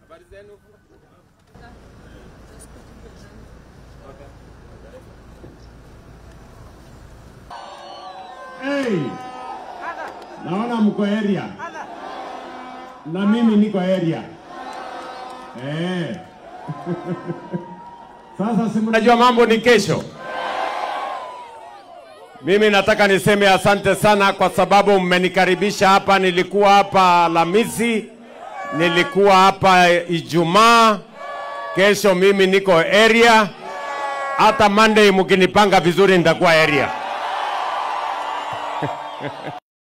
Habari zenu? Hey, naona mko area na mimi niko area. Eh. Sasa si Unajua mambo ni kesho. Mimi nataka niseme asante sana kwa sababu mmenikaribisha hapa. Nilikuwa hapa Alhamisi, nilikuwa hapa Ijumaa. Kesho mimi niko area. Hata Monday mkinipanga vizuri nitakuwa area.